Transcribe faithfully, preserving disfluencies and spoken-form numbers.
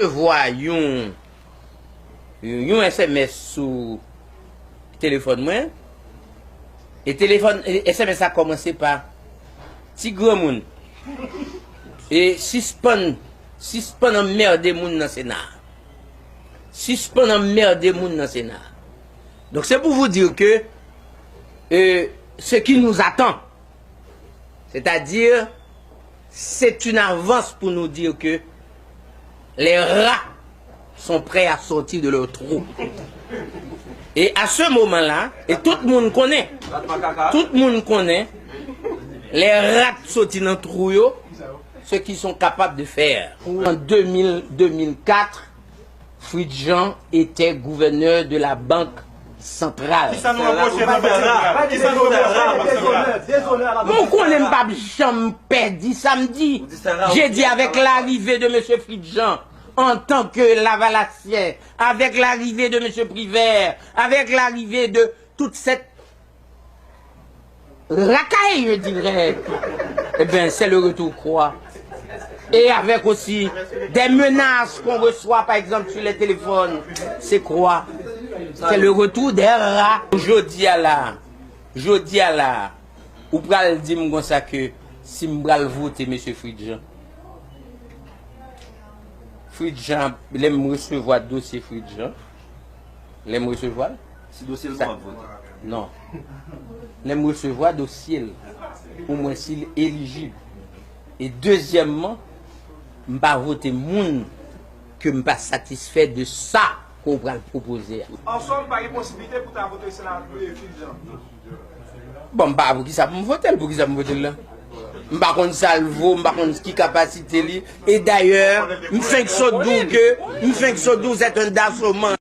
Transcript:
resevwa yon, yon S M S sou telefòn mwen. E telefòn, e S M S la kòmanse pa: "Ti granmoun, e sispann, sispann anmède moun nan Sena. Sispann anmède moun nan Sena." Donc, c'est pour vous dire que, euh, ce qui nous attend, c'est-à-dire, c'est une avance pour nous dire que les rats sont prêts à sortir de leur trou. Et à ce moment-là, et tout le monde connaît, tout le monde connaît, les rats sortis dans trou, ce qu'ils sont capables de faire. En deux mille, deux mille quatre, Fritz Jean était gouverneur de la Banque Centrale. Kisa nou ranpwoche nan Bank Santral? Kisa nou fè la? Mwen konnen m p ap janm pèdi samdi. Jedi, avec l'arrivée de monsieur Fritz Jean en tant que Lavalasyen, avec l'arrivée de monsieur Privert, avec l'arrivée de toute cette racaille, je dirais, eh bien, c'est le retour quoi? Et avec aussi des menaces qu'on reçoit, par exemple, sur les téléphones, c'est quoi? C'est le retour des rats. Jodi a la, jodi a la, ou pral di m konsa ke si m pral vote mesye Fritz Jean. Fritz Jean, lè m resevwa dosye Fritz Jean, lè m resevwa l, si dosye l bon, m ap vote. Non. Lè m resevwa dosye l, pou mwen si l elijib. E dezyèmman, m pa vote moun ke m pa satisfè de sa ke w pral pwopoze a. An sòm, pa gen posiblite pou ta vote Sena, eh, Fritz Jean. Bon, m pa, poukisa pou m vote l? Poukisa m vote l la? M pa konn sa l vo, m pa konn ki kapasite li. E dayè, m fenk sot di w ke, m fenk sot di w c'est un dasoman.